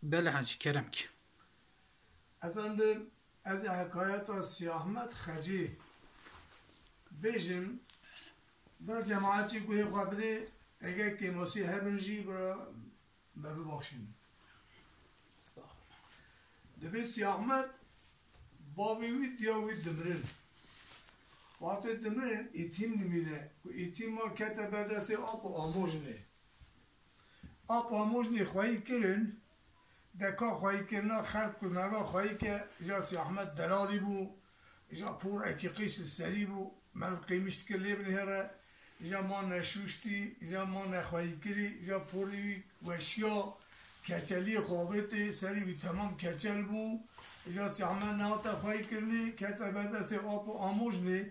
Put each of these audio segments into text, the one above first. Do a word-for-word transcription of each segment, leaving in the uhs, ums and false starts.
Belê hacî, kerem ki. Efendim, ez ê hekayeta Sî Ahmed Xecî bêjim. Ber cemaetî guhê xwe bidê, eger kêmasî hebin jî bira me bibaxşînin. Dibê Sî Ahmed bavê wî diya wî dimirin. Wextê dimirin, îtîm dimîne. Ku îtîma kete ber destê ap û amojinê. Ap amojinê xweyî kirin, deka xweyî kirina xelk ku merva xweyî ke, îja Sî Ahmed delalî bû, îja porekî qîş li serî bû, meriv qîmiş dikir lê binihêre, îja ma neşûştî, îja ma nexweyî kirî, îja porê wî weşiya keçeliyê xwe avêtê, serê wî temam keçel bû, îja Sî Ahmed nehate xweyî kirinê, kete ber destê ap û amojinê,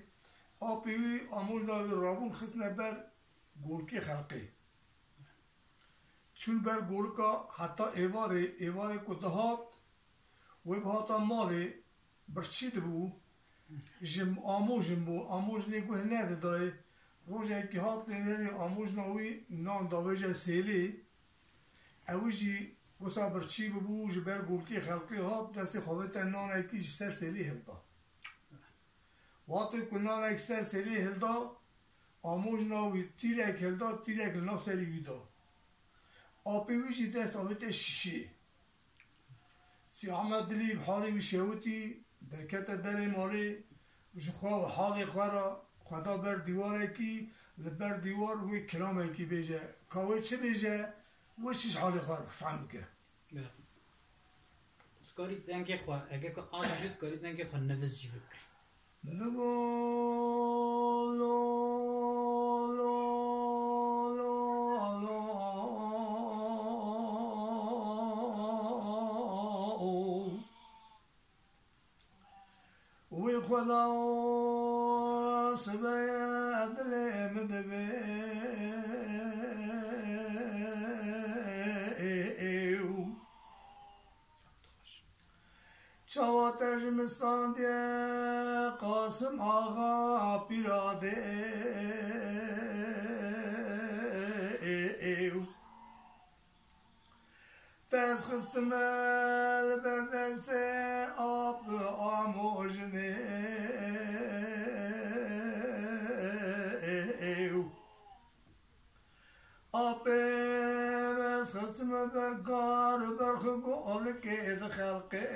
apê wî amojina wî rabûn xistine ber golkê xelqê. Çûn ber golika heta êvarê, êvarê ku dihat, wê bihata malê, birçî dibû, ji amojin bû, amojinê guh nedidayê. Rojekî hat lê nerê amojina wî nan davêje sêlê. Ew jî wisa birçî bibû, ji ber golkê xelqê hat, destê xwe vete nanekî ji ser sêlê hilda. Wextê ku nanek ser serê hilda, amojna wî tîrek hilda, tîrek li nav serê wî da. Apê wî jî dest avête şişê. Sî Ahmed dilî bi halê wî şewitî, derkete derê malê, ji xwe û halê xwe re xwe da ber dîwarekî, li ber dîwar wê kilamekî bêje. Ka wê çi bêje, wê çi ji halê xwe re fehm bike. Dikarî dengê xwe, ege ku aja jî dikarî dengê xwe niviz jî bikir. Lo, lo, lo, lo, lo, lo. Wî Xweda sibê dilê min dibe. Çawa te ji min standiye Qasim Axa pîra dê. Dest xistime li ber destê ap amojinê. Apê dest xistime ber kar û ber xwe golikê di xelqê.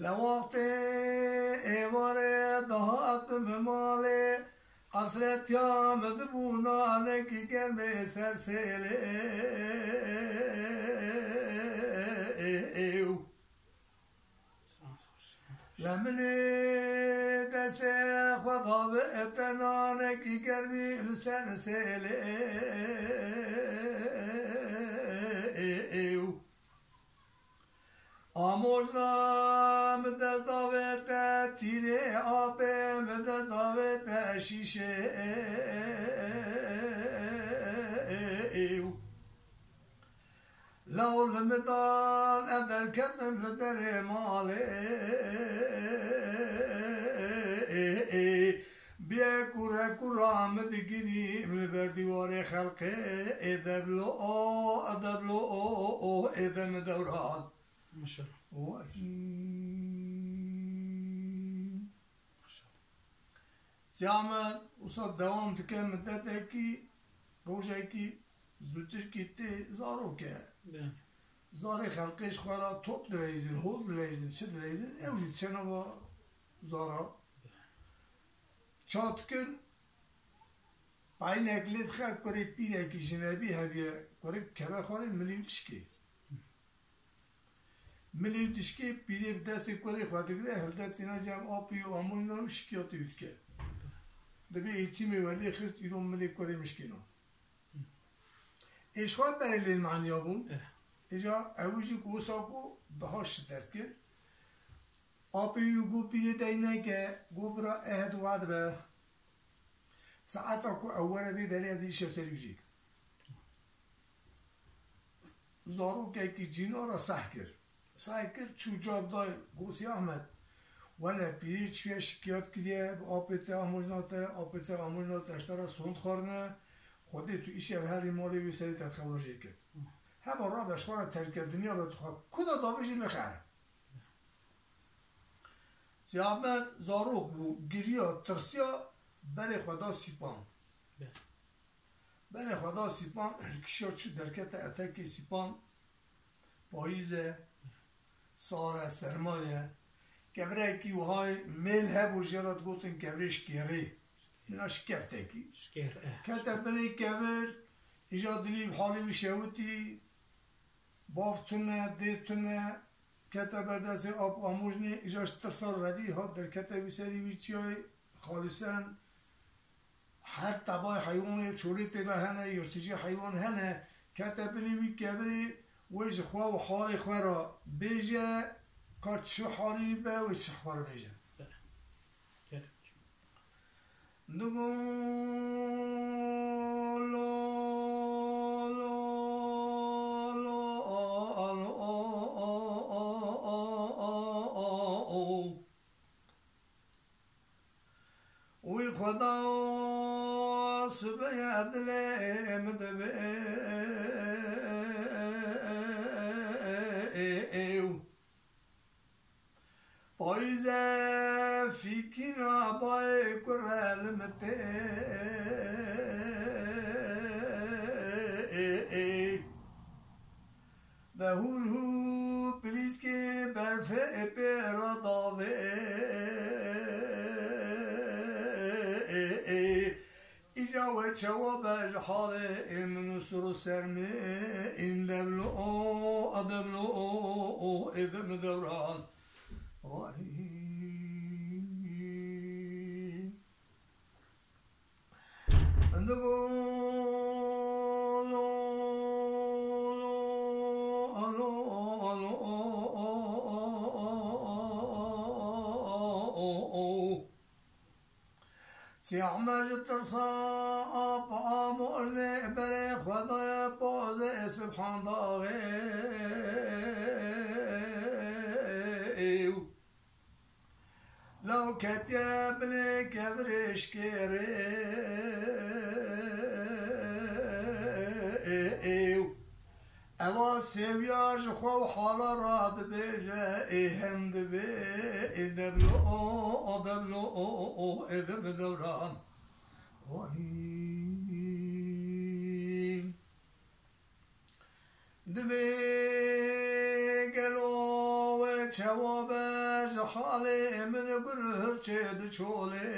Li wextê êvarê dihatim malê, hesretiya min dibû nanekî germê ser sêlê. Lê minê destê xwe davête nanekî germî li ser sêlê. Amojna min dest davête tîrê, apê min dest davête şîşê. Law li min dan ez derketim li derê malê. Bê kure kura min digirî li ber dîwarê xelqê, ê deblo, ê deblo, ê de min dewran. Maşallah. Wahî. Maşallah. Sî Ahmed wisa dewam dike, midetekî, rojekî zûtirkî tê zarok e. Be. Zarê xelkê ji xwe re top dileyzin, hol dileyzin, çi dileyzin, ew jî diçe nava zara. Çawa dikin? Payînek lê dixe kurê pîrekî jinebî hebiye, kurik keve xwarê milî û dişkê. Milê û dişkê pîrê bi destê kurê xwe digire, hilde tîna cem apî û amûyna û şikiyatî wî dike. Dibê îtîmê welê xist îro milê kurê mişkîna. Ê ji xwe berê lê maniya bûn. Eh. Îja ew jî ku wisa ku daha şidet kir. Apê wî got pîrê dey neke, got vira ehed wad be. Saeta ku ew were vê derê ez îşev serî wî jî. Zarokekî cîna re seh kir. Seh kir, çû cab dayê, got Sî Ahmed, Wele pîrê çûye şikiyat kiriye bi apê te amojna te, apê te amojna te ji te re sond xwarine, Xwedê tu îşev herî malê wî serê te dixewa jê kir. Hema rabe ji xwe re terke dinya be tu xwe ku de davêjî nexere. Sî Ehmed zarok bû, giriya, tirsiya, berê xwe da sîpan. Be. Berê xwe da sîpan, kişiya çû derkete etekê sîpan, payîz e, sar e, serma ye. Kevirekî wihayê mêl hebû, jê re digotin kevirê şikêrê. Mîna şikeftekî. Şikêr, e. Kete binê kevir, îja dilî bi halê wî şewitî, bav tune, dê tune, kete ber destê ap amojnê, îja ji tirsa revî hat derkete wî serî wî çiyayê xalisen. Her tebay heywanê çolê tê de hene, yirtîcî heywan hene, kete binê wî kevirê, wê ji xwe û halê xwe re bêje, ka çi halî be, wê çi xwe re bêje. Bele. Gerek. Digo lo, lo, lo, o, o, o, o, o, o, o. Wî Xweda sibê ye dilê min dibe. Payîze fîkîna bayê kure li min tê. De hûr hûr pilîskê berfê pê re davê. Îca we çawa be ji halê ê min û sur û sermê ên deblo, a deblo, ê de min dewran. Ay. Siyah me ji tirsa ap amornê berê xwe daye pozê Sibhan daxê. Law ketiye binê kevirê şkêrê. Ewa sêwiya ji xwe û hala radibêje, ê hem dibê, ê deblo, o, o deblo, o, o, o, ê dibi dewran. Oy. Dibê gelo wê çawa be ji halê min gur hirçê diçolê.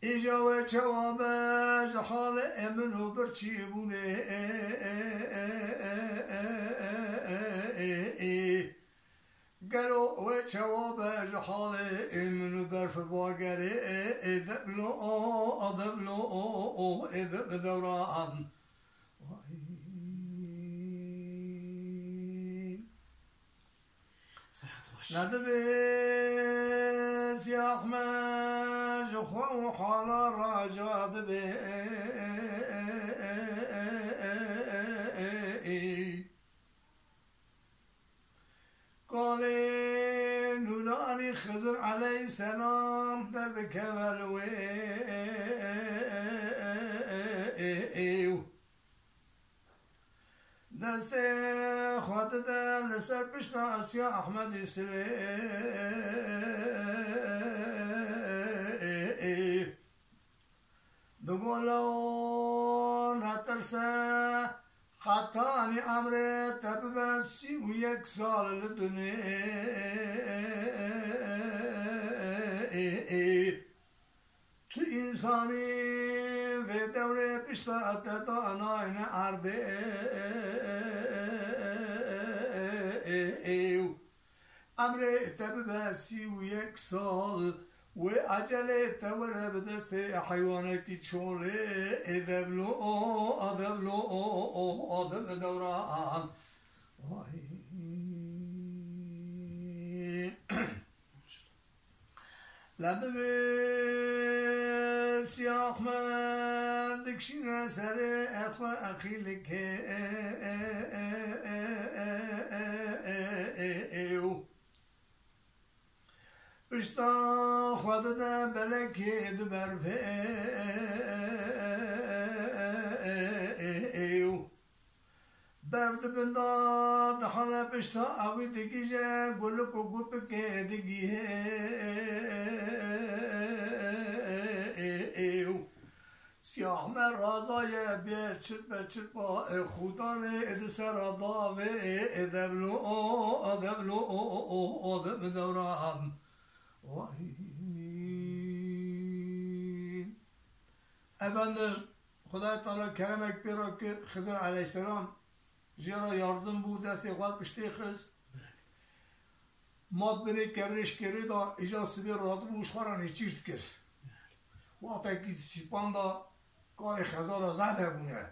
Îja wê çawa be ji halê min û birçî bûnê. Gelo wê çawa be ji halê ê min û berf bagerê ê, ê deblo, a deblo, ê de bi dewran. Vay. Sehet xweş. Nedibê siyah me ji xwe û hala raca dibê. Kalê nûranî Xizir aleyhîselam derdikeve li wê. Destê xwe dide li ser pişta Siyah Ehmedî silê. Digo lew netirse, hetanî emrê te bibe sî û yek sal li dunê. Tu însanî vê dewrê pişta te danayne erdê. Emrê te bibe sî û yek sal, wê ecelê te were bi destê heywanekî çolê, ê deblo, a deblo, a deblo dewran. Vay. Ledibê Siyah Ehmed Şîne serê xwe eqîlikê. Pişta xwe dide belekê di berfê. Berf di bin da dihane pişta ewî digije gulik û gupikê digihê. Siyahme razaye bê çirpe çirpa e xudanê e di sera davê e devlo o devlo o o o de bi dewran. Vay. Efendim, Xwedayê Teala keremek pê re kir, Xizir aleyhisselam jê re yardim bû, destê xwe piştê xist. Mat binê kevirê şkêrê da, îca sibê radibû, ji xwe re nêçîr dikir. Wextekî di sîpan da karê xezala zehf hebûne,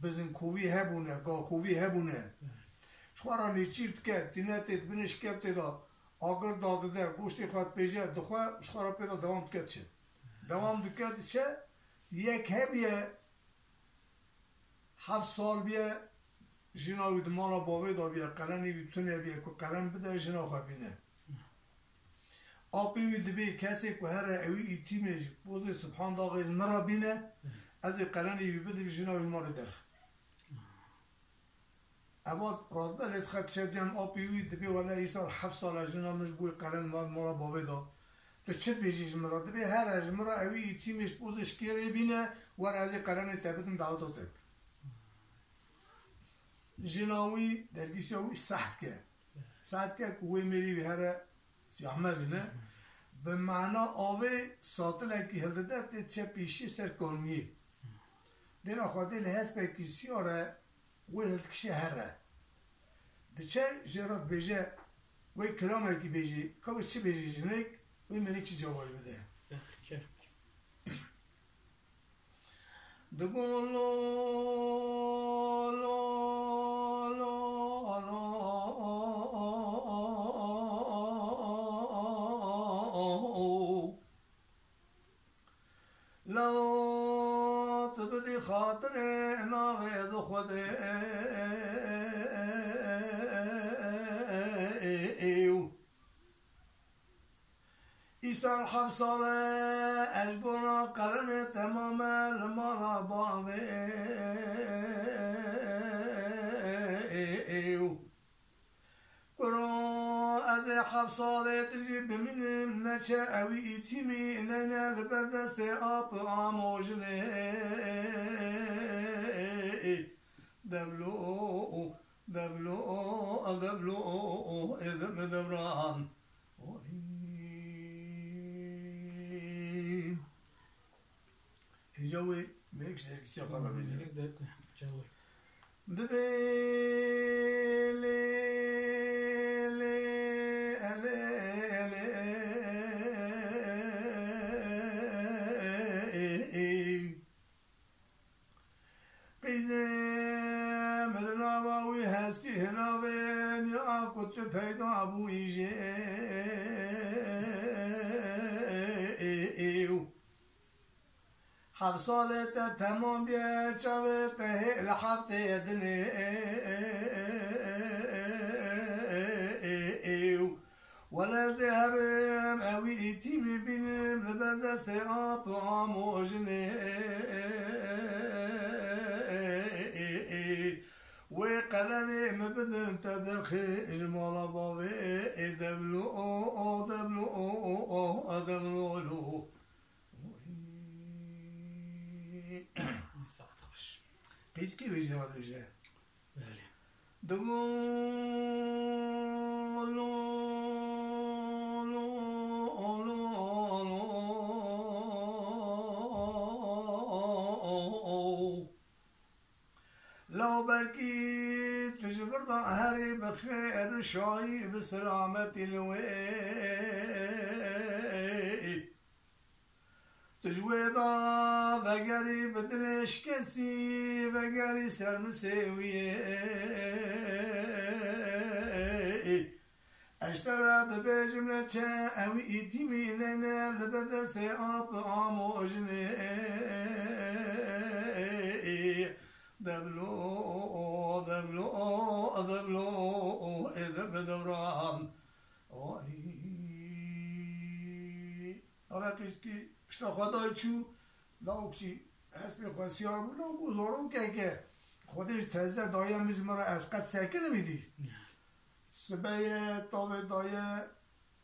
bizinkovî hebûne, gakovî hebûne. Ji xwe re nêçîr dike, tîne tê di binê şkeftê da, agir dadide, goştê xwe dipêje, dixwe, ji xwe re pê da dewam dike diçe. Dewam dike diçe, yek hebiye, heft sal biye, jina wî di mala bavê de biye, qelenê wî tune biye ku qelen bide, jina xwe bîne. Apê wî dibê kesê ku here ewî îtîmê ji pozê Subhan Daxê ji min re bîne, ez ê qelenê wî bidim, jina wî malê derxim. Eva radbelê dixe diçe cem apê wî, dibê wele îsal heft sal e jina min ji bo wî qelen mala bavê da. Tu çi dibêjî ji min re? Dibê here ji min re ewî îtîmê ji pozê şkêrê bîne, were ez ê qelenê te bidim, daweta te bikim. Jina wî, dergîsiya wî seh dike. Seh dike ku wê mêrî wî here siyahme bîne. Bi mana avê satilekî hildide tê çe pêşî ser kaniyê. Dêna xwe dê li hespekî siya re wê hildikişe here. Diçe jê re dibêje, wê kilamekî bêjî, ka wê çi bêjî jinik, wê mêrik çi cewabê bide. Digo lo, lo, lo, lo. Law tu bidî xatirê navê di Xwedê. Îsal heft sal e ez bona qelenê temam e li mala bavê. Kuro ez ê heft salê tu jî bimînim, neçe ewî îtîmî neyne li ber destê ap û amojinê. Devlo, devlo, devlo, ê deme devran. Îca wê mêrik ji dergîsiya xwe re bêje. Mêrik derg, çawa? Dibê lê, lê, elê, elê, ê, ê. Qîzê min nava wî hestî hinavên ya ku tu peyda bûyî jê. Heft salê te temam biye, çavê te hê li heftê dinê. Wele ez ê herim ewî îtîmî bînim li ber destê ap û amojinê. Wê qelenê min bidin te derxê ji mala bavê. Ê devlo, o, o, devlo, o, o, o, a devlo, lo. Saet xweş. Qîzkî wê jî rabêje. Belê. Digo, lo, lo, lo, lo, lo. Law belkî tu ji vir de herî bi xêr, şayî, bi selametî li wê. Tu ji wê de vegerî bi dilê şikestî, vegerî ser misê wî. Ez ji te re dibêjim, neçe ewî îtîmî neyne li ber destê ap amojinê. Deblo, deblo, deblo, ê debe dewran. Ay. Ara pişkî pişta xwe dayê çû, lawik jî hespê xwe siyar bû, lawik û zarokeke Xwedê ji teze daye min ji min re, ez qet sekinim îdî. Sibê ye, tavê daye,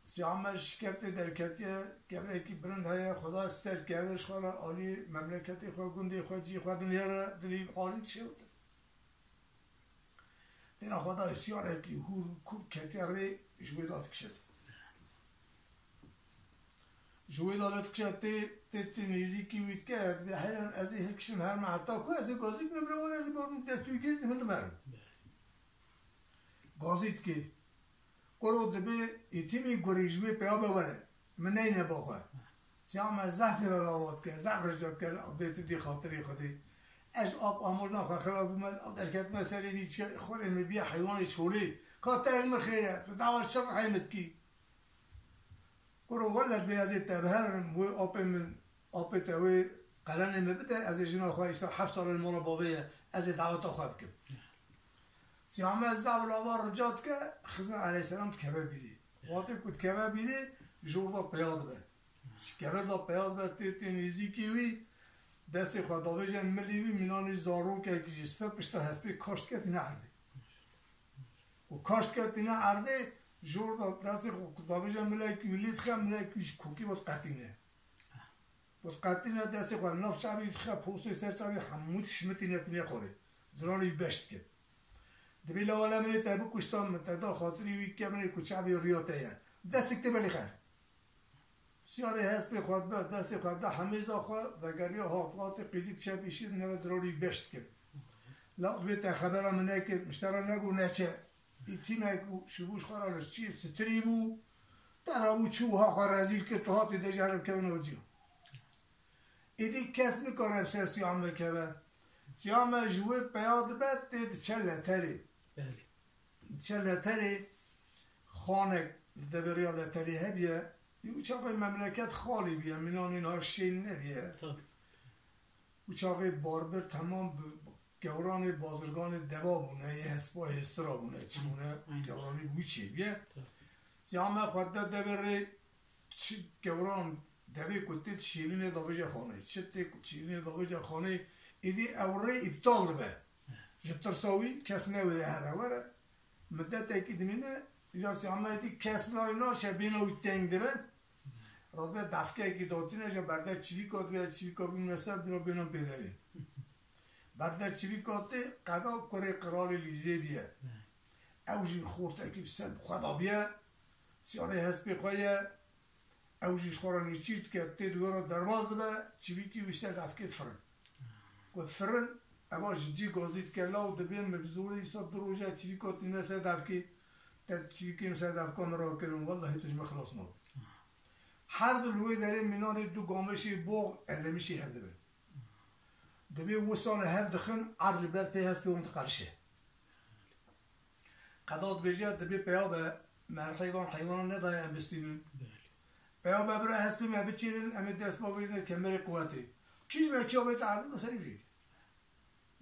Siyame ji şikeftê derketiye, kevrekî bilind heye, Xweda ser keve ji xwe re alî memleketê xwe, gundê xwe, cî xwe dinêre, dilî alî dişewite. Dêna Xweda siyarekî hûr û kûr ketiye rê, ji wê da dikişit. Ji wê da dikişe tê, tê, tê nêzîkî wî dike, dibê heyran ez ê hilkişim herme heta ku ez ê gazî bikim, bira were ez ê destpêgirî min dimerim. Gazî dikê. Kuro dibê îtîmî gurî ji wê peya be were. Min neyne ba xwe. Siyame zehf pê re lava dike, zehf rica dike, bê tu dî xatirê Xwedê. Ez ap amûrdan xwe xilas bûme, derketime serê dî çi xwirê min bîye heywanê çolê. Ka te min xêr e, tu dawa çi rihê min dikî? Kuro wele bê ez ê te biherim, wê apê min, apê te wê qelenê min bide, ez ê jina xwe îsal heft sal li mala bavê ye, ez ê daweta xwe bikim. Siyame zaf lava rica dike, Xizir aleyhisselam dikeve bîrê. Wextê ku dikeve bîrê, ji orda peya dibe. Ji kevir da peya dibe, tê, tê nêzîkî wî, destê xwe davêje milê wî, mînanî zarokekî ji ser pişta hespê kaş dike tîne erdê. Û kaş dike tîne erdê, ji orda destê xwe ku davêje milekî wî lê dixe, milekî wî ji kokê wes qetîne. Bû qetîne destê xwe nav çavî dixe, postê ser çavî hemû dişimitîne tîne xorê. Diranî wî beş dike. Dibê lawale min ê te bikuştan, min te da xatirî wî ke min ê ku çavî riya te ye. Destik te belî xer. Siyarê hespê xwe dibe, destê xwe da hemêza xwe, vegeriya hat, hatê qîzîk çep îşî nere diranî wî beş dike. La wê te xebera min nekir, min ji te re negot neçe. Îtîmek û şibû ji xwe re li çi stirî bû. Te rabû çû wiha xwe rezîl kir, tu hatî dê ji here bikevin û ciya. Êdî kes nikare bi ser Siyame keve. Siyame ji wê peya dibe tê diçe leterê. Belê. Diçe leterê, xanek li deveriya leterê hebiye. Û çaxê memleket xalî biye, mînanî niha şên nebiye. Tabii. Û çaxê barbir temam bi gewranê bazirganê deva bûne, yê hespa hêsira bûne, çi bûne, aynen, gewranî wî çêbiye. Tabii. Siyame xwe de deverê çi gewran devê ku tê şîrînê davêje xanê, çi tê ku şîrînê davêje xanê, êdî ew rê îptal dibe. Ji tirsa wî kes newêre here were. Midetekî dimîne, îja Siyame dî kes nayê naşe bêna wî teng dibe. Radbe defkekî datîne ji berde çivîka dibe, çivîka bîne ser bîna bêna pêderê. Berde çivîka tê qeda kurê qiralê Lîzê biye. Ew jî xortekî bi ser bi xwe dabiye. Siyarê hespê xwe ye. Ew jî ji xwe re nêçîr dike, tê di wê re derbas dibe, çivîkî wî ser defkê difirin. Ku difirin, eva ji cî gazî dike, law dibê min bi zorê îsa du roje çivîka tîne ser defkê, te çivîkê min ser defka min rakirin, wellahî tu ji min xilas nabî. Her du li wê derê mînanê du gamişê box elemişê hev dibin. Dibê wisa li hev dixin, erd ji ber pê hespê wan diqerişe. Qeda dibêje, dibê peya be, me heywan heywanan nedaye em bistînin. Belê. Peya be bira hespê me biçêrin, em ê dest bavêjine kemerê quwetê. Kî ji me kiya bête erdê, serî vî.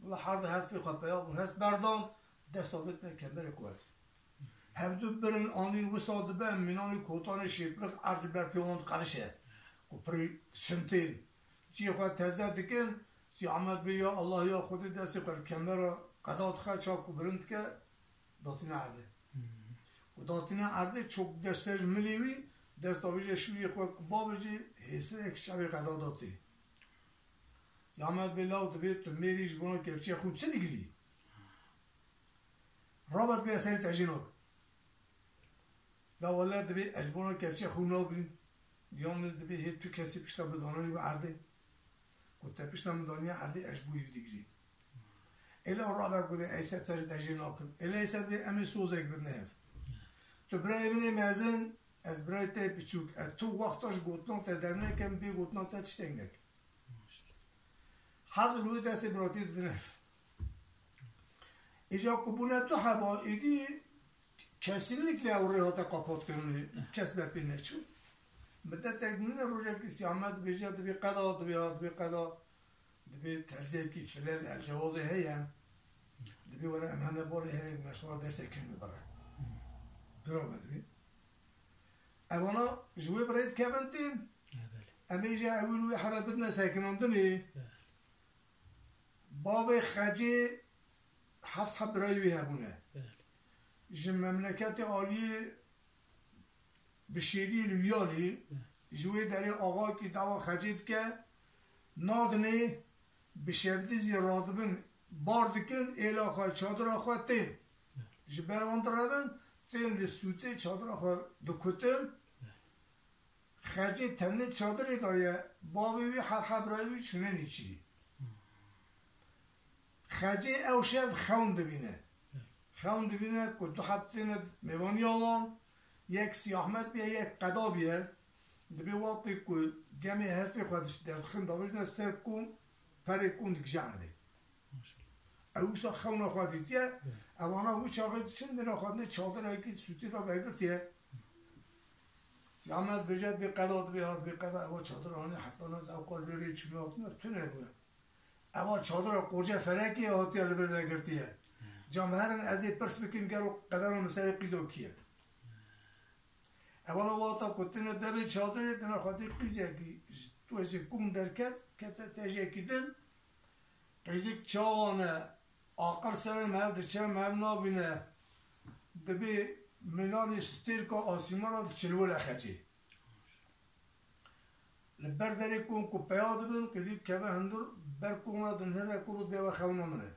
Wela her du hespê xwe peya bû, hesp berdan, dest avêtine kemerê quwetê. Hevdu birin anîn wisa dibe, mînanî kotanê şêplik erd ji ber pê wan diqerişe. Ku pirî şintên. Cihê xwe teze dikin, Sî Ehmed bê ya Allah ya Xwedê destê xwe li kemera qeda dixe, çav ku bilind dike, datîne erdê. Hmm. Ku datîne erdê, çok dide ser milê wî, dest avêje şûyê xwe ku bavêjê, hêsirek çavê qeda datê. Sî Ehmed bê law dibê tu mêrî ji bona kevçiya xwe çi digirî? Rabe dibê ez serê te jê nakim. La wele dibê ez ji bona kevçê xwe nagirîm. Yalnız dibê hê tu kesî pişta min dananî bi erdê. Ku te pişta min daniye erdê ez ji bo wî digirîm. Êla rabe ku dê ey ser serê te jê nakim. Êla ey ser dibê em ê sozek bin hev. Tu birayê min ê mezin, ez birayê te yê piçûk. Ez tu wexta ji gotina te dernekim, bê gotina te tiştek nekim. Her du li wê destê biratî didin hev. Îca ku bûne du heba, êdî kesinlikle ew rê hate qapatkirinê, kes ber pê neçû. Midetek bimîne, rojekî Sî Ehmed dibêje, dibê qeda, dibê ha, dibê qeda. Dibê terziyekî filel elcewazê heye. Dibê were em hene bolê heye meşxula dersê kirî bibire. Bira be dibê. Evana ji wê birê dikevin tên. Em ê jî ewil wê hebe bidine sekinandinê. Bavê Xecê heft heb birayê wî hebûne. Ji memleketê aliyê Bişêrî li Wiyalî, ji wê derê axakî dawa Xecê dike, nadinê bi şevdizî radibin, bar dikin, êla xwe, çadira xwe tên. Ji ber wan direvin, tên li sûtê çadira xwe dikutin. Xecê tenê çadirê de ye, bavê wî her heb birayê wî çûne nêçîrî. Xecê ew şev xewn dibîne. Xewn dibîne ku du heb têne mêvaniya wan, yek Sî Ahmed bûye, yek Qeda bûye. Dibê wextê ku gemê hespê xwe diş-, derdixin, davêjine ser kom, perê kom digije erdê. Ew wisa xewna xwe dîtiye, evana wî çaxê diçin, dina xwe dinê çadirekî sûtê de vegirtiye. Sî Ahmed bêje, dibê Qeda, dibê ha, dibê Qeda, ewa çadir anî, heta ne ew qal vê rê çûne hatine, tune bûye. Ewa çadira qoce felekê hatiye li vir vegirtiye. Cam herin ez ê pirs bikim gelo qedera min serê qîzo kî ye. Ewana wata ku tine devê çadirê dina xwedî qîzekî ji tu ji kum derket, kete tejekî din. Qîzik çawa ne, aqil serê me hev diçe, me hev nabîne. Dibê milanî stêrka asîmana diçilwile Xecê. Li ber derê kom ku peya dibin, qîzî dikeve hundir, ber koma dinhêre, kuro dibê ew xewna min e.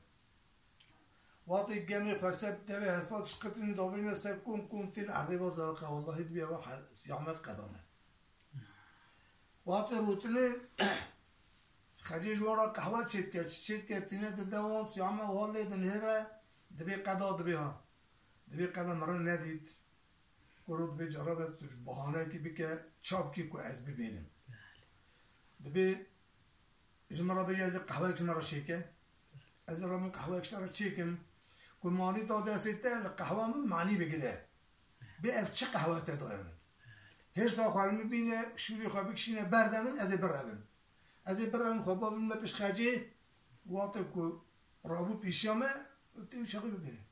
Wextê gemê xwe ser devê hespa dişqitin, davêne ser kom, kom tên erdê va zerqa, wellahî dibê ew he-, Sî Ahmed Qeda ne. Wextê rûtinê Xecê ji wan re qehwe çêdike, çi çêdike tîne dide wan, Sî Ahmed wiha lê dinhêre, dibê Qeda, dibê ha. Dibê Qeda min re nedît. Kuro dibê carabe tu bahaneyekî bike, çap kî ku ez bibînim. Dibê ji min re bêje, ez ê qehweyek ji min re çêke. Ez ê re min qehweyek ji te re çêkim. Ku manî da destê te, li qehwa min manî bigire. Bê ev çi qehwe te daye min? Hêrsa xwe li min bîne, şûrê xwe bikişîne, berde min, ez ê birevim. Ez ê birevim xwe bavim me pişt Xecê, wextê ku rabû pêşiya me, tê çaxî bibîne.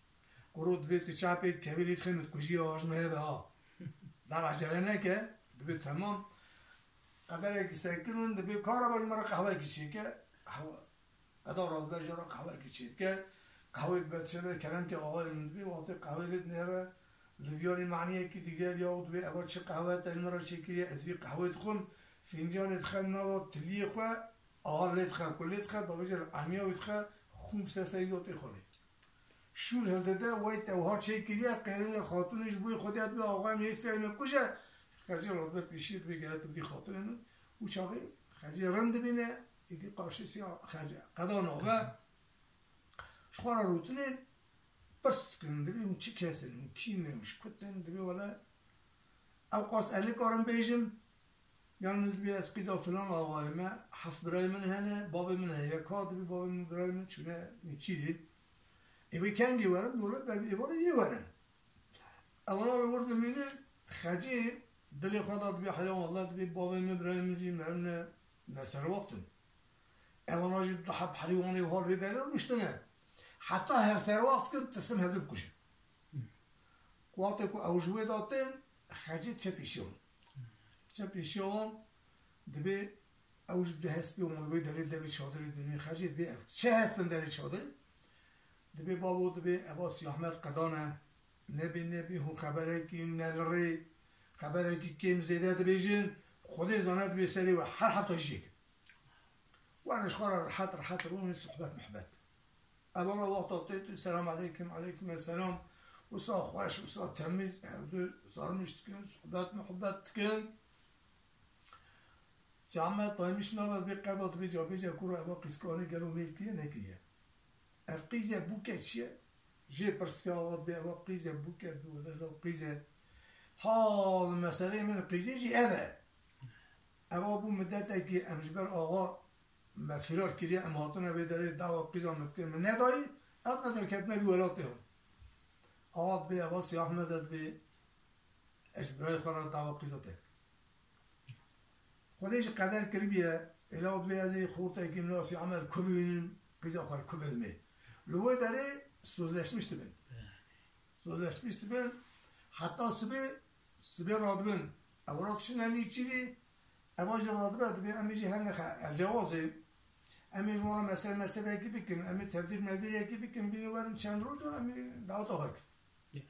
Kuro dibê tu çapê dikevî lê dixê min dikujî ya ji me hebe ha. Zaf ecele neke, dibê temam. Qederekî sekirin, dibê kara be ji me re qehwekî çêke. Qehwe. Qeda radibe jê re qehwekî çêdike. Qehwê dibe çêbe keremkê axayê min dibê, wextê qehwê lê dinêre, li viyalî maniyekî digel ya û dibê eva çi qehwe te ji min re çêkiriye, ez vî qehwê dixwim, fîncanê dixe nava tiliyê xwe, aha lê dixe, kulê dixe, davêje li emiya wî dixe, xûm sese wî tê xwarê. Şûr hildide, wey te wiha çêkiriye, qêrînê xatûnê ji bo xwedê dibê axayê min hêstiyayê min kuje, Xecê radibe pêşî dibê gere tu bî xatirê min. Û çaxê Xecê rind dibîne, êdî qarşî Sî Xecê Qeda nabe. Ji xwe re rûtinên pirs dikin, dibê hûn çi kes in, hûn kî ne, hûn ji ku tên, dibê wele ew qas ez nikarim bêjim, yan dibê ez qîza filan axayê me, heft birayê min hene, bavê min heye, ka dibê bavê min, birayê min çûne nêçîrê. Ê wê kengê werin, dole ber êvarê yê werin. Ewana li wir dimînin, Xecê dilê xwe de dibê heya wele dibê bavê min, birayê min jî merine, neserwext in. Ewana jî du heb herî wan ê hal vê derê rûniştine. Heta hevserwext kin, tirsim hevdû bikujin. Wextê ku ew ji wê de tên, Xecê çe pêşiya wan. Çe pêşiya wan dibê ew ji du hespê wan li wê derê devê çadirê dimîn. Xecê dibê ev çe hesp in derê çadirê. Dibê babo, dibê eva Sî Ahmed Qeda ne. Nebê, nebê hûn xeberekî ne li rê, xeberekî kêm zêde dibêjin. Xwedê zane dibê serê we her hefta jî çêkin. Werin ji xwe re rehet rehet rûnin sohbet muhbet. Ev ana wexta tê tu selam aleykum, aleykum selam. Wisa xweş, wisa temîz, hevdu zarmîş dikin, sohbet muhbet dikin. Sî Ahmed Taymiş nava dibê Qeda dibê cavêje kuro eva qîzkanê gelo mêl kiriye nekiriye. Ev qîze bûke çi ye? Jê pirs dike awa dibê eva qîze bûke dibê wele lo qîze. Hal meseleyê min qîzê jî ev e. Eva bû midetekî em ji ber awa me firar kiriye, em hatine vê derê dawa qîza min dikir, min nedayî, ev ne derketine vî welatê hon. Awa dibê eva Sî Ahmed e dibê ez ji birayê xwe re dawa qîza te dikim. Xwedê jî qeder kiribiye, Êla dibê ez ê xortekî min a Sî Ehmed ku bibînim, qîza xwe li ku bidimê. Li wê derê sözleşmiş dibin. Sözleşmiş dibin. Heta sibê, sibê radibin. Ew ra diçine nîçîrî, eva jî radibe, dibê em ê jî her nexe elcewazê. Em ê ji wan re mesel meselekî bikin, em ê tevdîr mevdîrekî bikin, bînî werin çend roj em ê daweta xwe kin.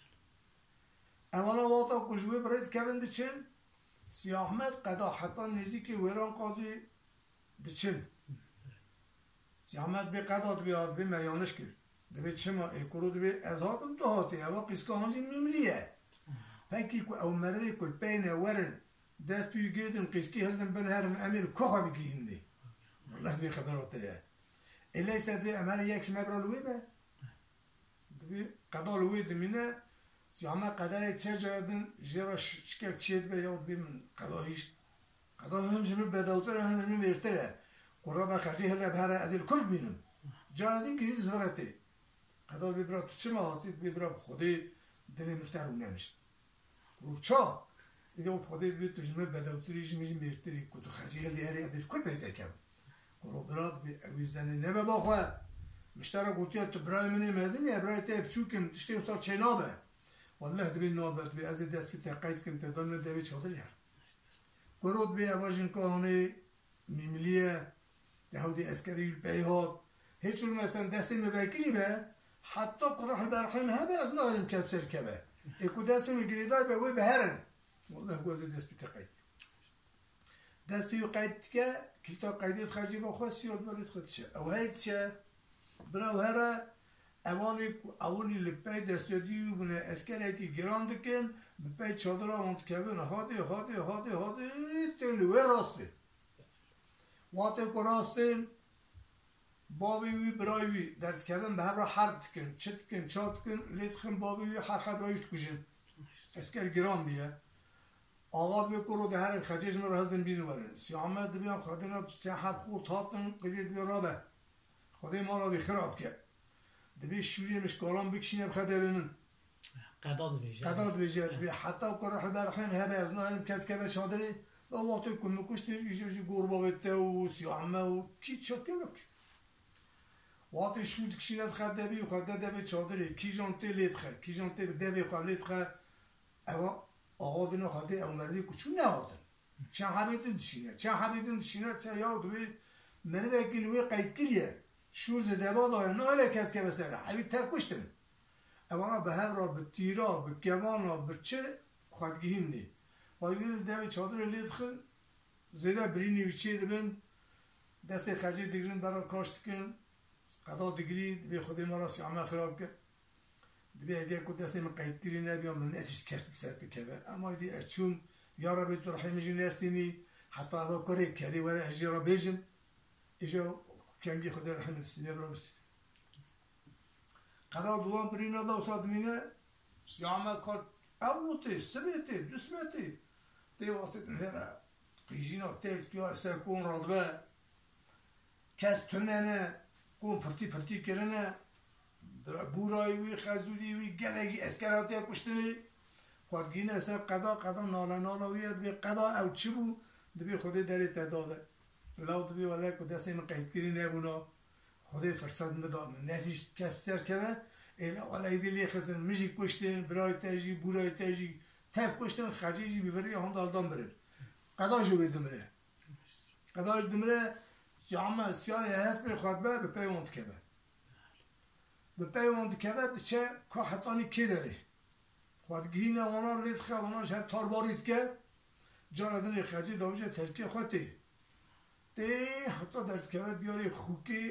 Evana wata ku ji wê bi rê dikevin diçin, Sî Ahmed qeda heta nêzîkî Wêran Qazî diçin. Sî Ahmed bê qeda dibê, hat dibê me yanlış kir. Dibê çima ê kuro dibê ez hatim tu hatî, eva qîska han jî mîmlî ye. Pekî ku ew merivê ku li peyne werin, dest pî girêdin qîskî hildin bin herin em ê li ku xwe bigihînê. Wallah dibê xebera te ye. Ê leyse dibê em her yek ji me bira li wê be. Dibê qeda li wê dimîne, Sî Ahmed qederê çe cara din jê re şi-, şikek çêdibe ya dibê min qeda hişt. Qeda him ji min bedewtir e, him ji min mêrtir e. Qura be xecê hile bi here ez ê li ku bibînim. Cara din girî zivire tê. Qeda dibê bira tu çima hatî? Dibê bira bi Xwedê dilê min te rûnenişt. Ku çawa? Êdî û Xwedê dibê tu ji min bedewtirî, ji min jî mêrtirî, ku tu xecê hildî herî ez ê li ku peyde kem? Ku ro bira dibê ew wî zenê nebe ba xwe. Min ji te re gotiye tu birayê min ê mezin î, birayê te yê biçûk im, tiştê wisa çênabe. Wallah dibê nabe, dibê ez ê dest pê te qeyd kim, te dan min devê çadirê her. Ku ro dibê eva jinka hanê mîmilî ye, di hewdî eskerî li pey hat. Hêç û mesela destê min vekirî be, heta ku rih li berxê min hebe, ez naherim kef ser keve. Ê ku destê min girêday be, wê biherin. Wallah ku ez ê dest pê te qeyd kim. Dest pê wî qeyd dike, kîlta qeydê dixe cêba xwe, siyot berê dixe diçe. Ew hey diçe, bira ew here, evanê ku ewilî li pey destwedî wî bûne, eskerekî giran dikin, bi pey çadira wan dikevin, hadê, hadê, hadê, hadê, tên li wê rastê. Watê ku rastên bavê wî, birayê wî derdikevin, bi hev re herb dikin, çi dikin, ça dikin, lê dixin bavê wî, her hebra wî dikujin. Esker giran bûye. Axa dibê ku ro diherin xecê ji min re hildin bîn werin. Sî Ahmed dibê em xwedina tu çend heb xort hatin, qîzê dibê rabe. Xwedê mala wî xirab ke. Dibê şûrê min ji kalan bikişîne bixe devê min. Qeda dibêje. Qeda dibêje, dibê heta ku rih li berxê min hebe ez naherim kef keve çadirê. Ve wextê ku min kuştî, îjo jî gor bavê te û Sî Ahmed û kî çekevek. Wextê şûr dikişîne dixe devê û xwe de devê çadirê. Kîjan tê lê dixe, kîjan tê bi devê xwe lê dixe. Ewa axa dina xwe dê ew merivê ku çû nehatin. Çend hebê din dişîne, çend hebê din dişîne, se ya dibê merivekî li wê qeyd kiriye. Şûr di deva daye, nahêle kes keve ser. Hevî tev kuştin. Evana bi hev re, bi tîra, bi kevana, bi çi xwe digihînê. Xwe digihîn li devê çadirê lê dixin, zêde birînî wî çê dibin, destê xecê digirin, bera kaş dikin, qeda digirî, dibê Xwedê me re sî Ahmed xirab kir. Dibê eger ku destê min qeydkirî nebiya, min netişt kes bi ser bikeve. Ema dî ez çûm, ya Rebê tu rehê min jî nestînî, heta eva kurê kerê were ez jê re bêjim. Îja kengî Xwedê rehmet sîne bira bistîne. Qeda duwan birîna da wisa dimîne, ya me ka ew tê, sibê tê, du sibê tê. Tê wastê dinêre, qîjîna têk ya ser kon radibe. Kes tune ne, ku pirtî pirtî kirine, bûrayî wî, xezûlî wî, gelek jî esker hatiye kuştinê. Xwe digihîne ser qeda, qeda nale nala wî ye, dibê qeda ew çi bû, dibê Xwedê derê te dade. Law dibê wele ku destê min qeydkirî nebûna, Xwedê firset min da, min netîşt kes ser keve, ê la wele êdî lê xistin, min jî kuştin, birayê te jî, bûrayê te jî, tev kuştin, xecê jî bi virî honda hildan birin. Qeda jî wê dimire. Qeda jî dimire, siyame, siyayê hespê xwe dibe, bi pey wan dikeve. Bi pey wan dikeve, diçe ka hetanî kê derê. Xwe digihîne wana lê dixe, wana ji hev tarbarî dike. Cara dinê xecê davêje terkê xwe tê. Tê heta derdikeve diyarê xûkê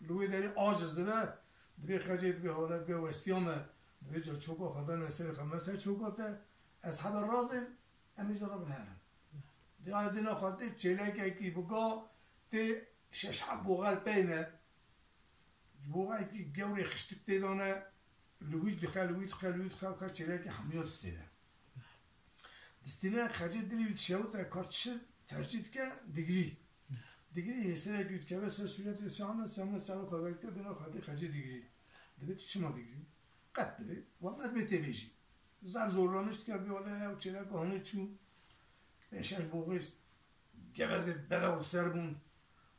li wê derê aciz dibe. Dibê xecê dibê hale dibe westiya me. Dibê ca çoka xwe dane serê xwe, me ser çoka te. Ez hebe razêm, em ê ji re biherin. Diyarê dina xwe tê çêlekekî bi ga tê şeş heb boxel peyne. Ji boxekî gewrê xiştik tê dane, li wî dixe, li wî dixe, li wî dixe, dixe çêlekê hemiya distêne. Distêne xecê dilê wî dişewite, ka çi tercîh dike, digirî. Digirî hêserek wî dikeve ser sûretê Sî Ahmed, Sî Ahmed serê xwe vedike, dina xwe tê xecê digirî. Dibê tu çima digirî? Qet dibê, wele ez bê tê bêjî. Zer zorlanîş dike, bê wele ew çêleka hanê çû. Pêş ez boxê gevezê bela û ser bûn.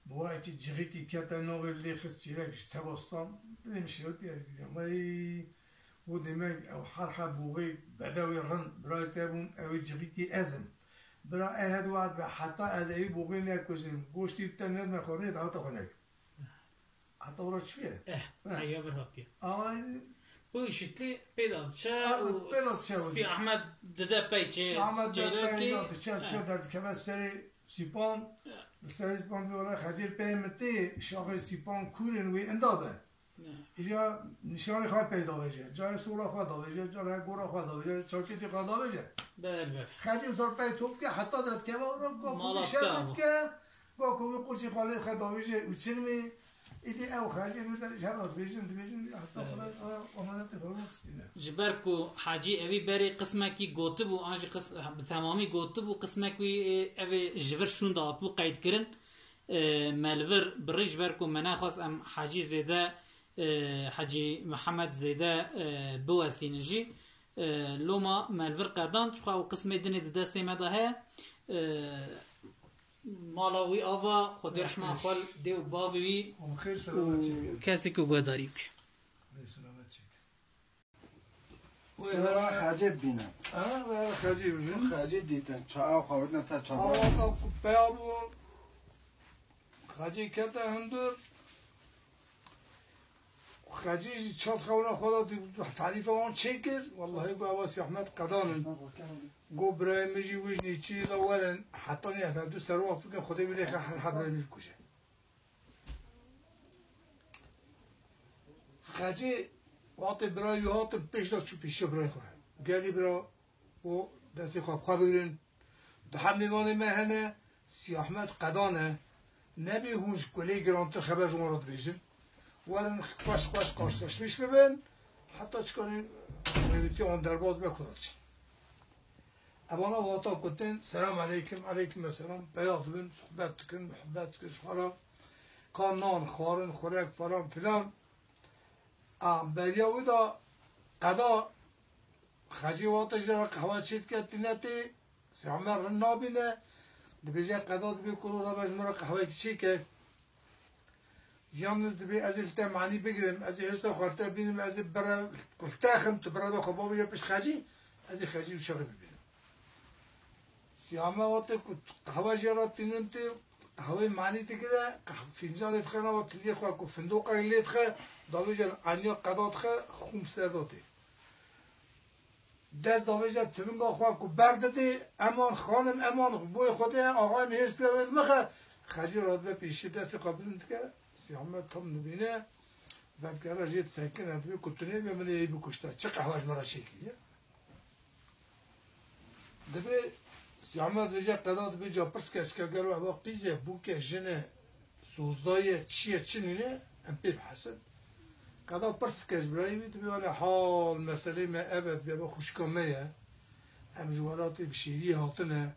Boxekî cixîkî kete navê lê xist çêlek ji tebastan, dilê min şewitî ez bînim. Wey, û demek ew her heb boxê bedewê rind birayê te bûn, ew ê cixîkî ez im. Bira e hed û hed be, heta ez ewî boxê nekujim, goştî bi te nedime xwarinê, daweta xwe nekim. Heta ora çi ye? Eh, Heh. Peygamber hatiye. Ama Bu şekli peyda diçe Ha, û peyda diçe wê. Si Ahmed dide peyçe Ahmet çêlekî. Dede diçe, diçe Eh. derdikeve serê Sîpan. Eh. Li serê Sîpan bir ola Xecîr pey min tê, şaxê Sîpan kûrin wê inda be. Eh. Îca nişanê xwe pey davêje. Carê sola xwe davêje, carê gora xwe davêje, çakêtê xwe davêje. Ber, ber. Xecîr sor pey top ke, heta derdikeve ora, go Mala kûrî şer bita. Dike, go kûrî qoçê xwe lê xwe davêje û çilmê. Îdî ew Xecî li der ji hev re dibêjin, dibêjin, heta Evet. Xwedê, a, emanetê xwe rû xistîne. Ji ber ku Hecî evî berê qismekî gotibû, an jî qis-, bi temamî gotibû, qismek wî, e, ev ê ji vir şûnde hatibû qeydkirin. E, me li vir birî ji ber ku me nexwest em Hecî zêde, e, Hecî Mihemed zêde, e, biwestînin jî. E, loma me li vir qedan, çiqa ew qismê dinê di destê me de heye. E, Mala wî ava, Xwedê rehma xwe li dê û bavê wî Hûn xêr û selamet çêkin. Kesê ku guhdarî bike. Xwedê selamet çêkin. Wê hera Xecê bîne. Ha, wê hera Xecê bîne. Xecê dîtin, çawa xwe bidine ser çawa. Awata ku peya bû, Xecê kete hundir. Xecî jî çand xewna xwe da, tarîfa wan çêkir. Wellahî, got, ewa Sî Ahmed qedan in. Got, birayê min jî wî jî nêçîrî da werin. Hetanî ev hevdu serwext bikin, Xwedê wî nêxe her heb birayê min jî bikuje. Xecî wextê birayê wî hatin, pêş da çû pêşiya birayê xwe. Gelî bira, û destê xwe bi xwe bigirin. Duhe mêvanê me hene, Sî Ahmed qedan e. Nebê hûn ji kulê girantir xeber ji wan re dibêjin. Werin xweş xweş karşılaşmış bibin. Heta çikanî rêvîtiya wan derbas be ku diçin. Evana wata ku tên, selam aleykum, aleykum selam, peya dibin, sohbet dikin, muhabbet dikin, ji xwe re. Ka nan, xwarin, xurek, falan filan. A, beriya wî de qeda Xecî wate ji re qehwe çêdike tîne tê, Sî Omer rind nabîne, dibêje qeda dibê ku roja be ji min re qehweyekî çêke. Yalnız dibê ez ê li te manî bigirim, ez ê hêsa xwe li te bînim, ez ê bire li te xim, tu bire be xwe bavêje pişt Xecî, ez ê Xecî û şerê bibînim. Sî Omer wate ku qehwe jê re tînin tê, Qehweyê manî digire, qeh-, fîncanê dixe nava tiliyê xwe ku findoqek lê dixe, davêje aniya qeda dixe, xûm ser de tê. Dest davêje tivinga xwe ku berdidê, eman xanim, eman boyê xwe de, axayê min hêrs pê wê mixe, Xecî radibe pêşî destê xwe bilind dike, Sî Ahmed tam dibîne, vedgere jê disekine, dibê ku tu nêbe min ê bikuşte, çi qehwe ji min re çêkiriye? Dibê Sî Ahmed vêje qeda dibê ca pirs ke, çike gelo eva qîz e, bûk e, jin e, sozdayî ye, çi ye, çi nîne, em pê bihesin. Qeda pirs ke ji birayê wî dibê wele hal meselê me ev e, dibê eva xwişka me ye. Em ji welatê Bişêriyê hatine.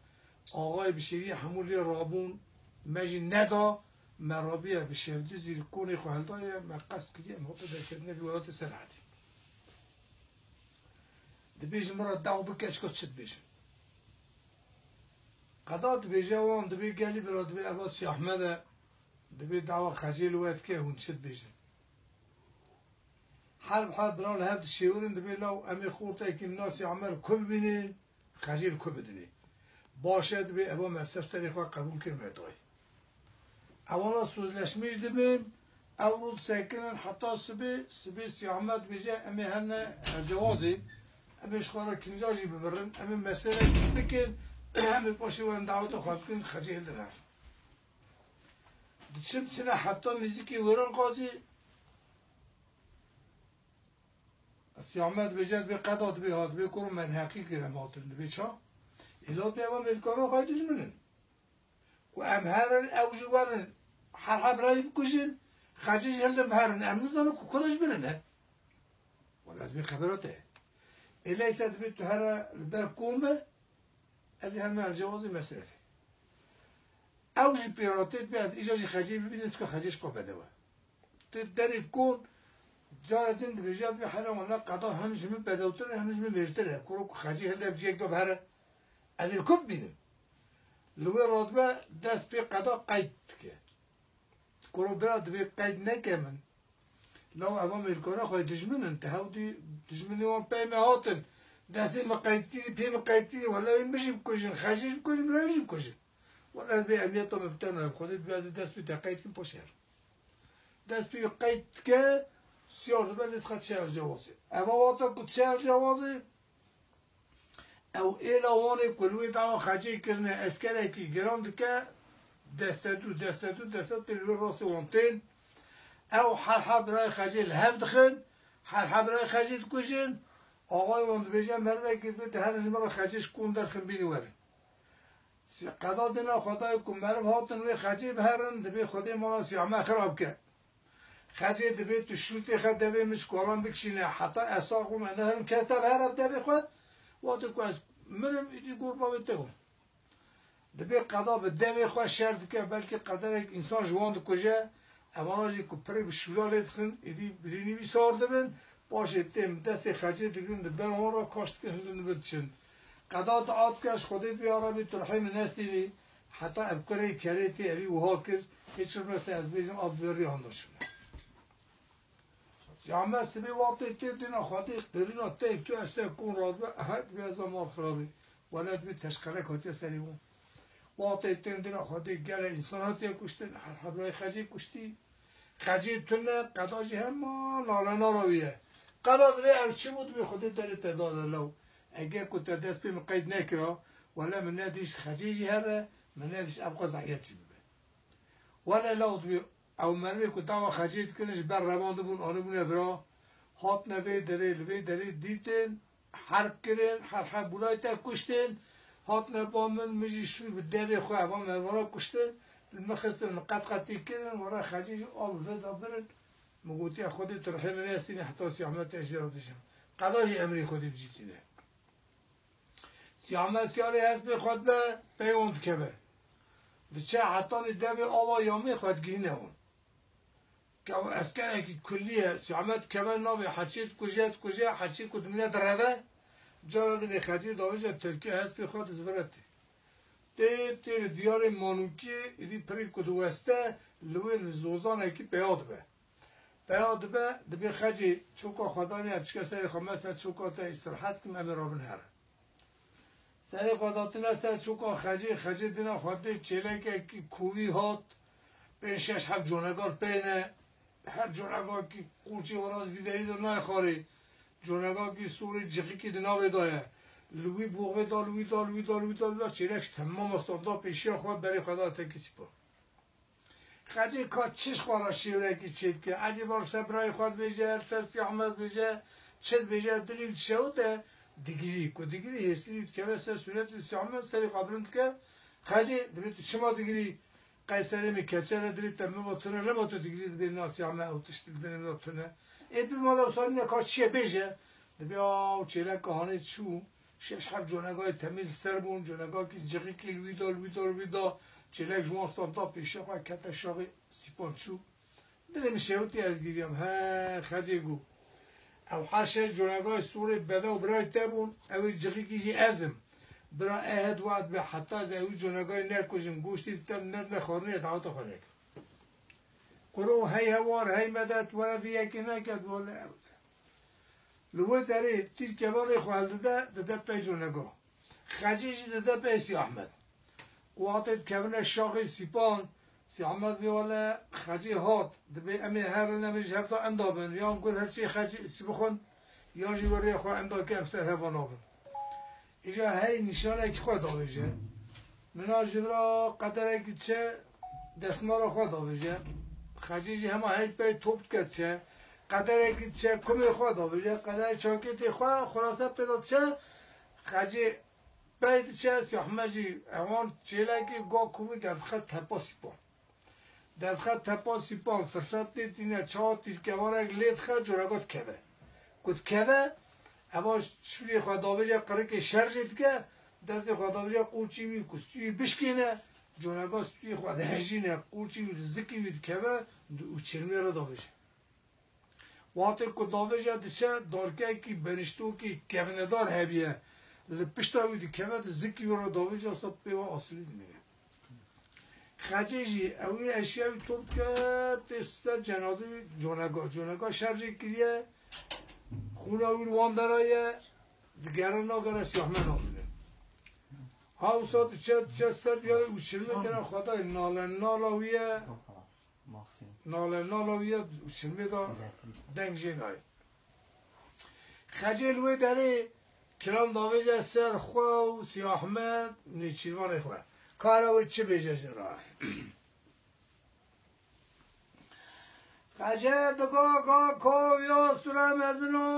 Axayê Bişêriyê hemû lê rabûn, me jî neda, me rabiye bi şevdizî li konê xwe hildaye, me qest kiriye, em hate derketinê vî welatê Serhedî. Dibê ji min re daw bike, çika çi dibêjin? Qeda dibêje wan, dibê gelî bira, dibê eva Sî Ahmed e, dibê dawa Xecê li we dike, hûn çi dibêjin? Her bi her bira li hev dişêwirin, dibê law em ê xortekî min a Sî Ahmed li ku bibînin, Xecê li ku bidinê. Baş e, dibê eva me ser serê xwe qebûl kir, me dayê. Ewana sözleşmiş dibin, ew rû disekinin heta sibê, sibê Sî Ahmed dibêje, em ê hene Ercewazê, em ê ji xwe re kinca jî bibirin, em ê meselekî bikin, em ê paşê werin daweta xwe bikin, Xecê hildir her. Diçin çine heta nêzîkî Wêran Qazî, Sî Ahmed dibêje, dibê qeda dibê ha, dibê kuro me neheqî kir em hatin, dibê ça? Êla dibê eva mêzkara xwe dijmin in. Ku em herin, ew jî werin, her heb rayî bikujin, Xecî jî hildin biherin, em nizanin ku kula ji bin in. Wela dibê xebera te ye. Ê leyse dibê tu here li ber kom be, ez ê herim Ercewazê mesrefê. Ew jî pê re tê dibê ez îca jî Xecê bibînim, çika Xecê ji xwe bedew e. Tê derê kon, cara din dibêje, dibê hele wela qeda hem ji min bedewtir e, hem ji min mêrtir e. Kuro ku Xecê hilde bi cihek de bihere, ez ê li ku bibînim? Li wê radibe dest pê qeda qeyd dike. Kuro bira dibê qeyd neke min. Law ev Amerîkana xwe dijmin in, te hew dî dijminê wan pey me hatin. Destê min qeyd kirî, pê min qeyd kirî, wele wê min jî bikujin, Xecê jî bikujin, bira wê jî bikujin. Wele ez bê emniyeta min bi te nayêm, Xwedê dibê ez ê dest pê te qeyd kim poşer. Dest pê wî qeyd dike, siyar dibe lê dixe çer cewazê. Eva wata ku çer cewazê, ew êla Wanê ku li wê dawa Xecê kirine eskerekî giran dike, destedû, destedû, destedû tê li wê rastê wan tên. Ew her her birayê Xecê li hev dixin, her her birayê Xecê dikujin. Axayê wan dibêje merivekî dibe te herin ji min re Xecê ji kon derxin bînî werin. Si-, qeda dina Xwedayê ku meriv hatin wê Xecê biherin, dibê Xwedê mala Sî Ehmed xirab ke. Xecê dibê tu şûtê xe devê min ji kolan bikişîne, heta ez sax bûm, ez neherim kes te bihere bi devê xwe, wextê ku ez mirim, îdî gor bavê te bûm. Dibê qeda bi devê xwe şer dike, belkî qederek însan ji wan dikuje, evana jî ku pirê bi şûra lê dixin, êdî birînî wî sar dibin, paşê tên destê Xecê digirin, di ber wan re kaş dikin, hildin dibin diçin. Qeda dua dike, ji Xwedê dibê, ya Rebî, tu rihê min nestînî, heta ev kurê kerê tê evî wiha kir, hê çi rûnese ez bêjim, a bi vê rî handa çûne. Sî Ehmed sibê wextê tê dîna Xwedê qirîna tey tu ez ser kon radibe, ehe, dibê ez a mal xirabî. Wele dibê teşqelek hatiye serê wan. Wextê tên dîna Xwedê gelek însan hatiye kuştin, her heblayê Xecê kuştî. Xecê tune, qeda jî hema nale nala wî ye. Qeda dibê ev çi bû, dibê Xwedê derê te da de law. Eger ku te dest pê min qeyd nekira, wele min nedîşt Xecê jî here, min nedîşt ev qas eziyet jî bibe. Wele law dibê ew merivê ku dawa Xecê dikirin ji ber revan dibûn, anîbûne vira, hatine vê derê, li vê derê dîtin, herb kirin, her her bûrayê te kuştin, hatine ba min, min jî şû bi devê xwe, eva me vira kuştin, li min xistin, min qet qetî kirin, were Xecê jî av veda birin, min gotiye, Xwedê tu rihê min nestîne, heta Sî Ehmed te jê re dijim. Qeda jî emrê Xwedê bi cî tîne. Sî Ehmed siyarê hespê xwe dibe, pey wan dikeve. Diçe hetanî devê ava Yamê xwe digihîne wan. Ke ew eskerekî kulî ye, Sî Ehmed dikeve navê Heçê dikuje, dikuje, Heçê ku dimîne direve, cara dinê Xecê davêje tirkî hespê xwe dizivire tê. Tê, tê li diyarê Manûkê, êdî pirê ku diweste, li wê li zozanekî peya dibe. Peya dibe, dibê Xecê, çoka xwe danî, em çike serê xwe, mesela çoka te îstirahet kim, em ê rabin here. Serê xwe datine ser çoka Xecê, Xecê dina xwe dê çêlekekî kovî hat, pênc şeş heb conegar pê ne, her conegakî qoçê wana vî derî de nayê xwarê. Conegakî sorê cixikî di navê de ye. Li wî boxê da, li wî da, li wî da, li wî da, li wî da, çêlek ji temama standa pêşiya xwe berê xwe da tekî sîpa. Xecê ka çi ji xwe re şêwrekî çêdike? Ecêba li ser birayê xwe dibêje, li ser Sî Ehmed dibêje, çi dibêje, dilî wî dişewite, digirî. Ku digirî, hêsirî wî dikeve ser sûretê Sî Ehmed, serê xwe bilind dike. Xecê dibê tu çima digirî? Qey serê min keçe re dilê te min va tune, lema tu digirî, dibê na Sî Ehmed ew tişt li dilê min de tune. Ê bi mala wisa nîne ka çi ye bêje. Dibê aw çêleka hanê çû. Şeş heb conegayê temîz li ser bûn, conegakî cixikî li wî da, li wî da, li wî da, çêlek ji wan standa pêşiya xwe kete şaxê sîpan çû. Dilê min şewitî ez giriyam, he, Xecê got. Ew her şeş conegayê sorê bedew birayê te bûn, ew ê cixikî jî ez im. Bira ehed wad be, heta ez ewî conegayê nekujim, goştê bi te nedime xwarinê, daweta xwe nekim. Kuro hey hewar, hey medet, were vî yekê neket, wele ew. Li wê derê tîr kevanê xwe hildide, dide pey conega. Xecê jî dide pey Sî Ehmed. Ku hatê dikevine şaxê sîpan, Sî Ehmed bê wele Xecê hat, dibê em ê herin, em ê ji hev de enda bin, yan gur her çê Xecê sî bixwin, yan jî werê xwe enda ke em ser heva nabin. Îja hey nîşanekî xwe davêje. Mina ji vira qederekî diçe desmala xwe davêje. Xecê jî hema hey pey top dike diçe. Qederekî diçe kumê xwe davêje. Qederek çakêtê xwe xulase pê de diçe. Xecê pey diçe, Sî Ehmed jî ewan çêlekî ga kumî derdixe tepa sîpan. Derdixe tepa sîpan, firset lê tîne, çawa tîrkevanek lê dixe, corega dikeve. Ku dikeve, eva şûrê xwe davêje qirikê şerjê dike, destê xwe davêje qûçî wî ku stûyê bişkêne, corega stûyê xwe dihejîne, qûçî wî li zikî wî dikeve, di û çirmê re davêje. Wextê ku davêje diçe, darkekî beniştokî kevinedar hebiye. Li pişta wî dikeve, di zikî wî re davêje, wisa pê ve asilî dimîne. Xecê jî ewî eşya wî top dike, tê ser cenazê wî, coneka, coneka şer jê kiriye, xûna wî li wan dera ye, digere nagere Siyahmed amine. Ha wisa diçe, diçe ser diyarê û çilmê têne xwedayê nale nala wî ye. Nale nala wî ye û çilmê da deng jê nayê. Xecê li wê derê kilam davêje ser xwe û Siyahmed nêçîrvanê xwe. Kara wê çi bêje jê re? Xecê digo, ga kovî osture mezino,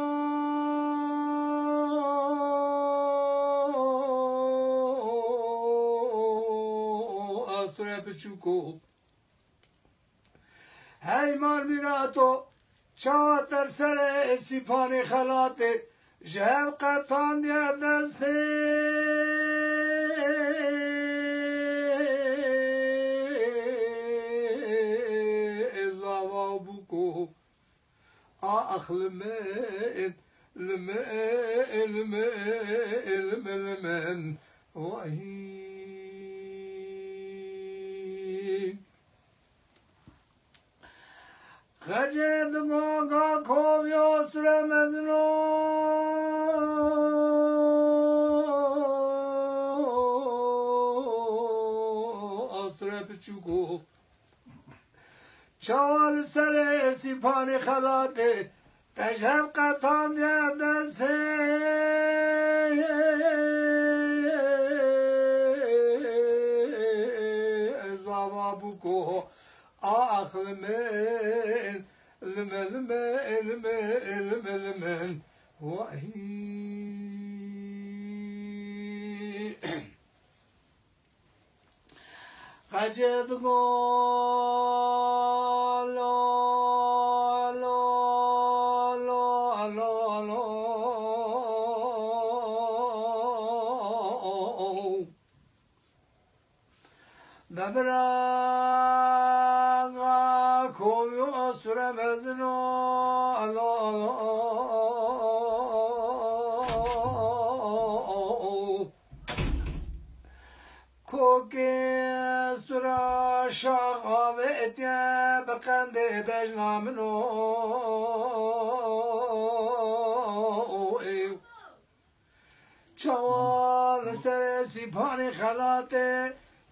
osture piçûko. Hey marmîrato, çawa te li serê sîpanê xelatê ji hev qetandiye destê zava û bûko. Ax li min, li min, li min, li min, li min. Wahî. Xecê digo ga kovî osture mezino, osture piçûko. Çawa li serê sîpanê xelatê te ji hev qetandiye destê zava bûko. Ax li min, li min, li min, li min, li min, li min. Wahî. Xecê digo lo, lo, lo, lo, lo. Bebira ga kovî osture mezino, alo, alo. Kokê stura şax avêtiye bi qendê bejna min o. Çawa li serê sîpanê xelatê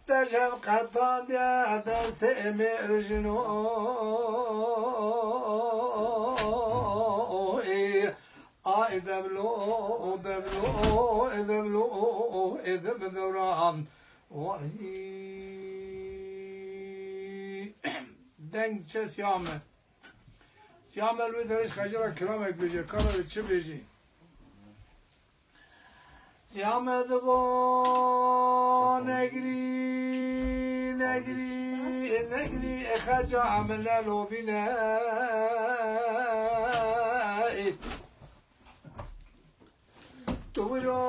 te ji hev qetandiye destê mêr jino. Ay devlo, devlo, devlo, devlo, dewran. Wahî. Deng çe Siyame. Siyame li wê derê ji Xecê re kiramek bêje, kara wê çi bêjî? Siyame digo negirî, negirî, negirî, e Xeca min lelobîne. Tu wilo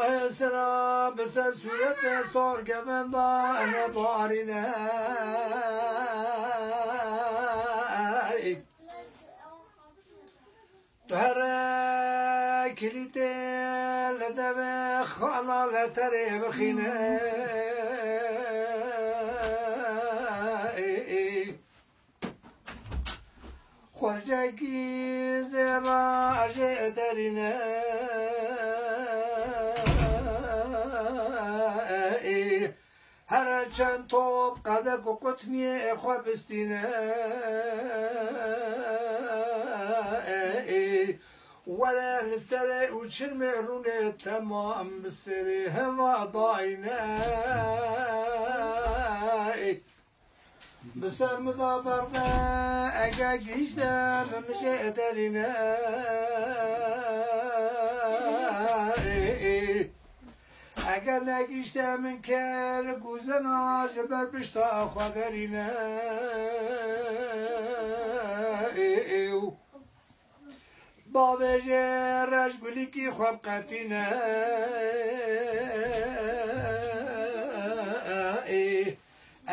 hêsira bi ser sûretê sor kevenda nebarîne. Tu here kilîtê li devê xana leterê bixîne. Xurcekî zêra jê derîne. Here çend top qedek û qutniyê xwe bistîne. Were li serê û çirmê rûnê temam bi serê heva dayne. Bi ser min de berde, ege gihîşte min, min jê derîne. Ege negihîşte min, kê li kûzena ji ber pişta xwe derîne. Bavêjê reş gulîkî xwe biqetîne.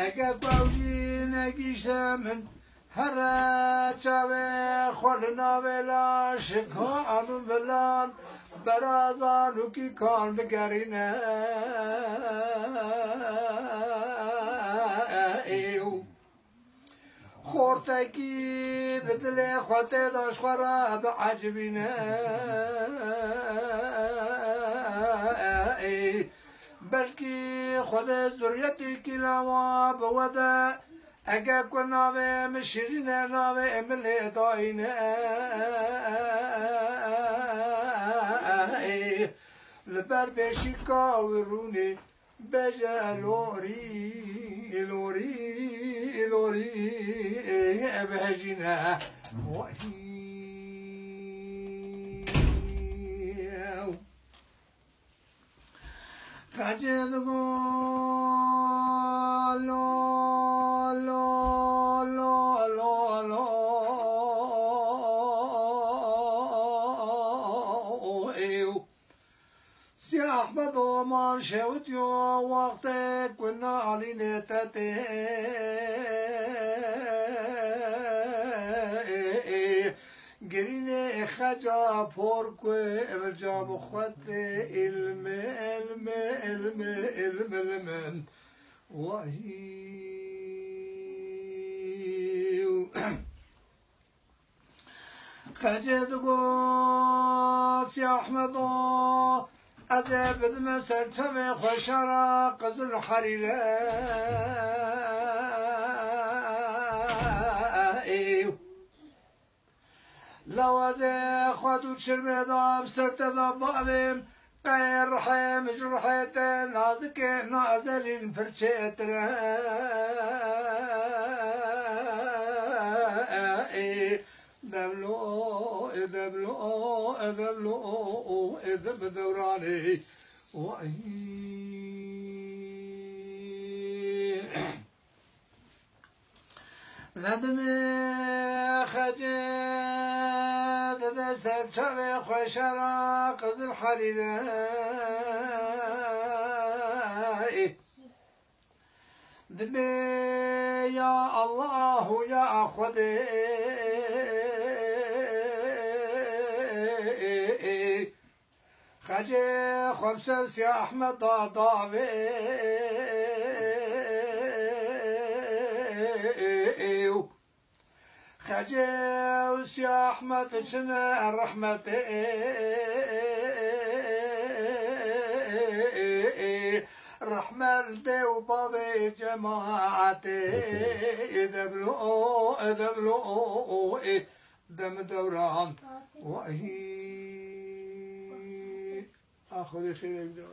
Ege ku ew jî negihîşte min, here çavê xwe li navê laşika min vilan, berazan û kîkan bigerîne. Tekî bi dilê xwe tê de ji xwe re biecibîne. Belkî Xwedê zuriyetî kîlawa bi we de, ege ku navê min Şîrîn e, navê min lê dayîne. Li ber pêşîka wî rûnê bêje lorî, lorî, lorî, bihejîne. Wahî. Xecê digo, lo, lo, lo, lo, lo, ew. Sî Ehmed Oman şewitiyo wextê ku nalînê te tê. Girînê xeca por ku ilca bi xwe tê, ilmi, ilmi, ilmi, ilmi, ilmi. Wahî. Xecê digo, Sî Ehmedo, ez ê bidime ser çavê xwe şara qizil herîre. Lawazê xwe du çirmê da bi ser te da bavêm, qey rihê min ji rihê te nazik e, nazelîn pir çêtir e. Ê deblo, ê deblo, ê deblo, ê deb dewranê. Wahî. Nedimê xecê dide ser çavê xwe şera qizil herîre. Dibê ya Allah û ya Xwedê. Xecê xwe bi ser Sî Ehmed da davê. Xecê û Sî Ehmed çine rehmetê. Rehmet dê û bavê cemaetê. Deblo, deblo, dem dewran. Wahî. A Xwedê xêrê bide.